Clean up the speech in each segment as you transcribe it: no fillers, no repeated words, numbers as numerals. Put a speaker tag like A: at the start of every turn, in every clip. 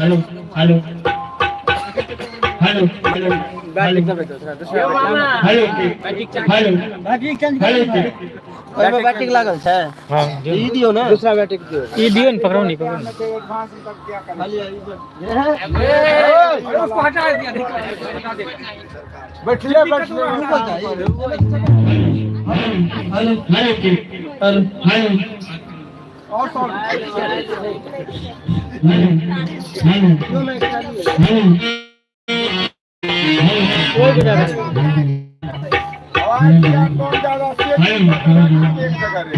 A: Hello hello hello hello hello hello hello hello.
B: ओहिमे बैटिक लागल छै।
C: हँ।
B: ई दियौ ने, दूसरा बैटिक दियौ।
C: ई दियौ ने, पकड़ो ने, पकड़ो ने।
D: बैठले बैठले।
A: हेलो हेलो हेलो हेलो
D: और सॉल्व।
A: हेलो हेलो हेलो
D: आवाज क्या कौन ज्यादा से एक जगह रे।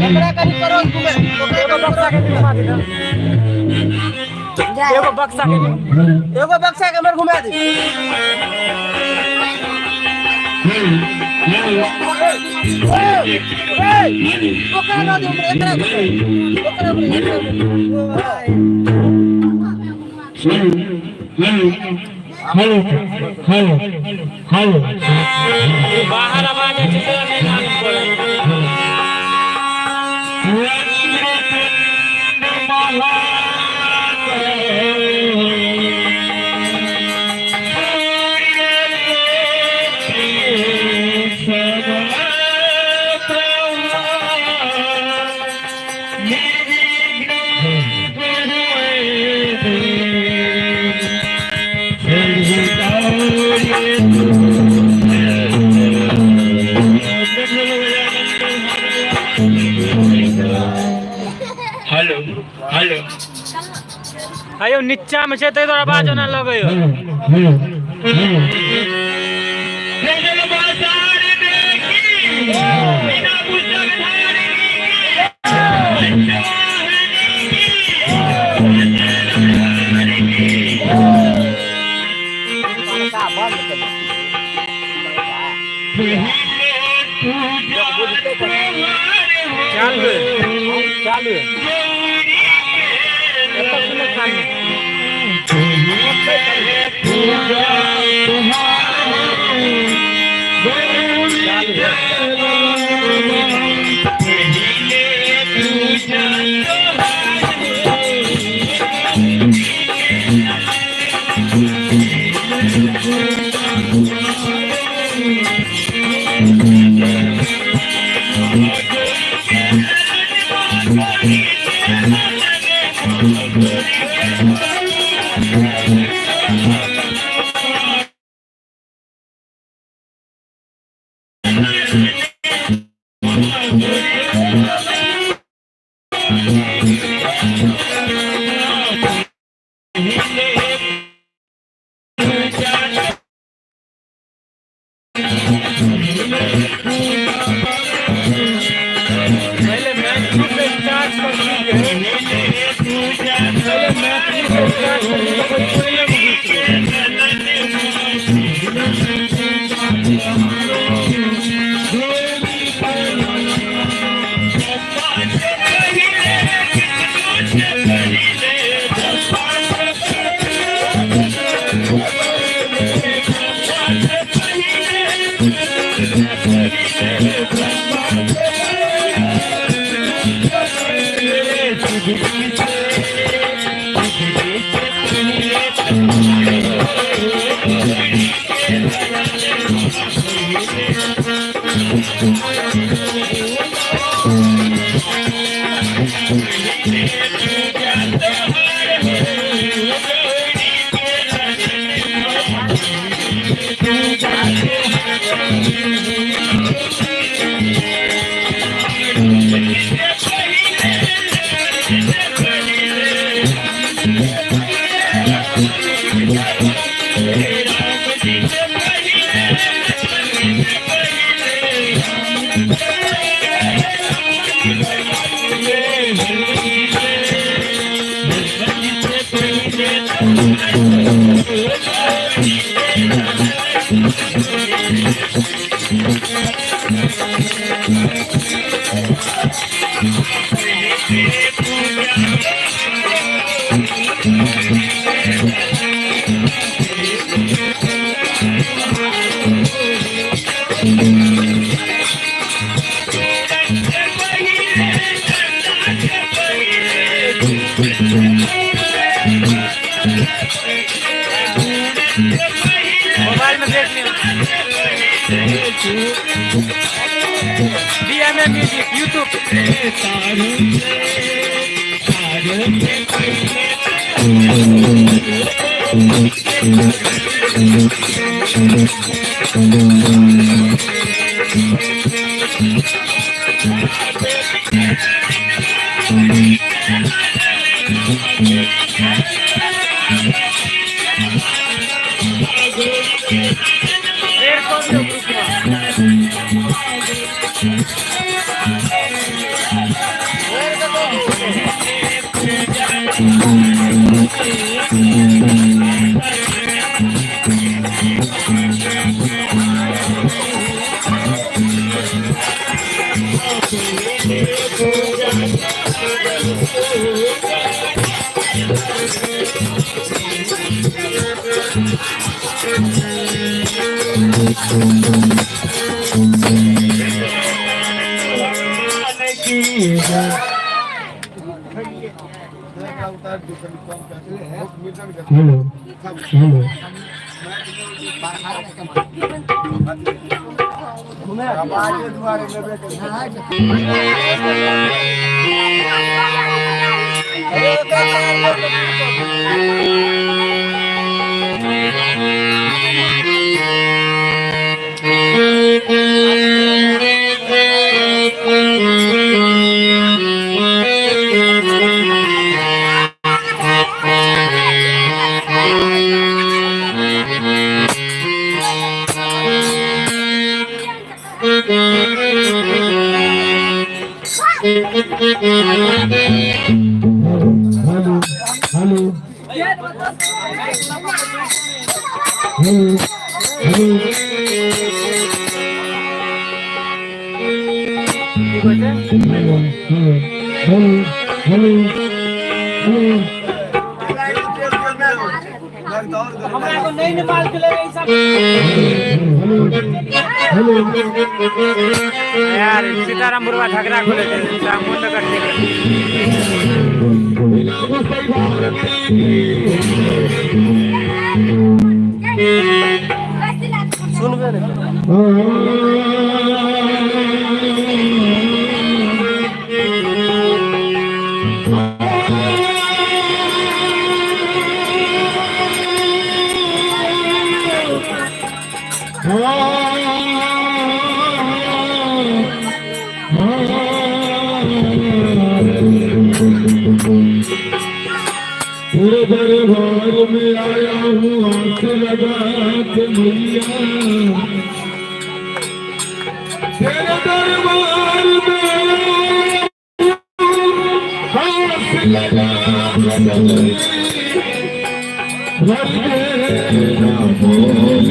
B: ओकरा कनि करो घुमे, ओकरा बक्सा के घुमा दे।
C: एगो बक्सा के।
B: एगो बक्सा के हमर घुमा दे। ओकरा ना दे, एकरा दे, ओकरा एकरा।
A: Hello hello hello.
C: बाहर आवाज जाइ छै से नहि मालूम पड़ै।
A: Hello hello.
C: आयौ, नीचा मे छै ताहि दुआरे आवाज ओना लगैयो।
A: Hello hello.
C: चालू है, चालू है। एतऽ सुनै कान। चालू है। पहिले मैथिली से स्टार्ट करली, पहिले मैथिली से स्टार्ट करली तऽ भोजपुरिये मे घुसि गेल। में देख लियौ। B M A music YouTube. Share कऽ दियौ ग्रुपमे।
A: Hello hello. Hello hello hello hello.
C: की कहै छै?
A: Hello hello hello hello.
C: हमरा एगो नई नेपाल के लेबै ई सब।
A: Hello hello.
C: यार सीताराम बुढ़वा झगड़ा खोले छै, मोन तऽ कटले।
A: पूरे दरबार में आया हूँ आस लगा के मैया, तेरे दरबार में आया हूँ, आस लगा के रब ना बोले आया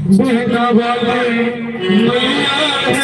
A: बेटा वाले मैया है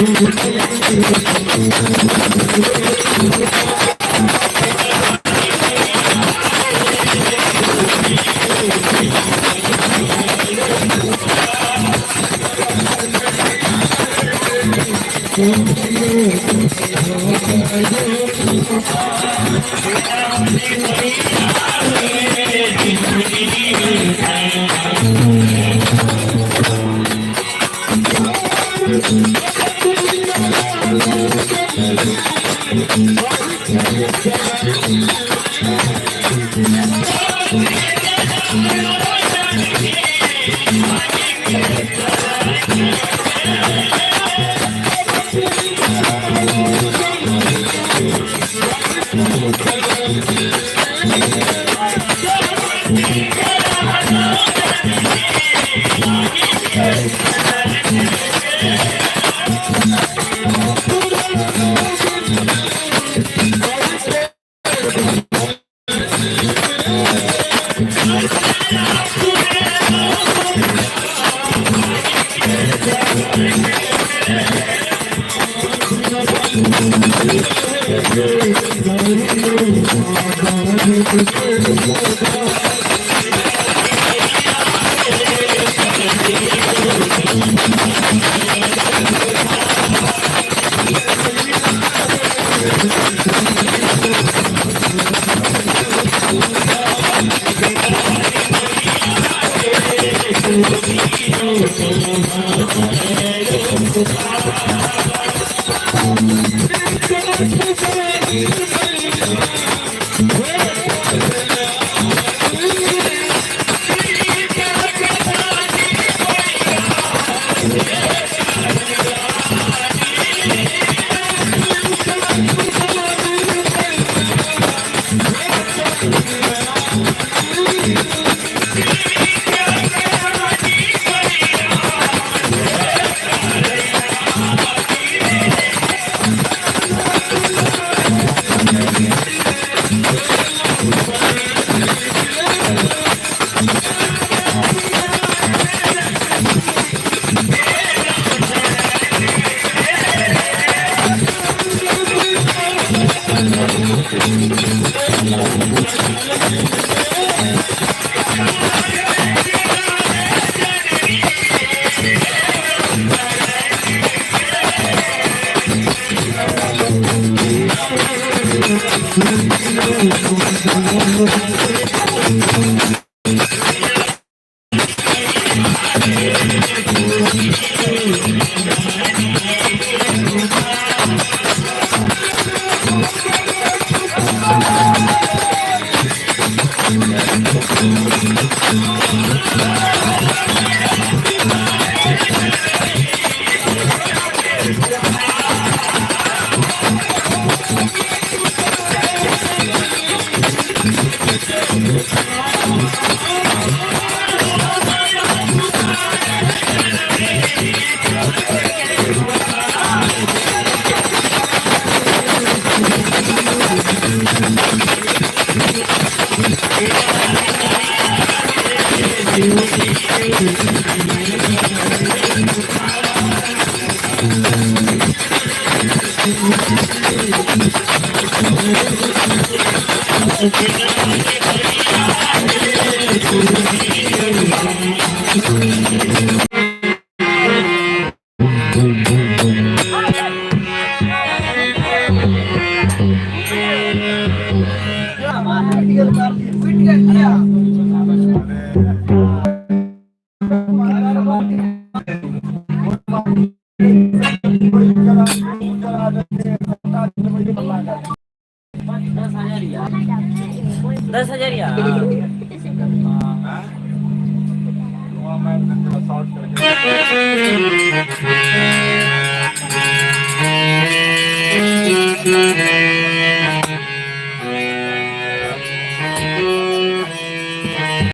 B: 10,000
A: शॉर्ट करके।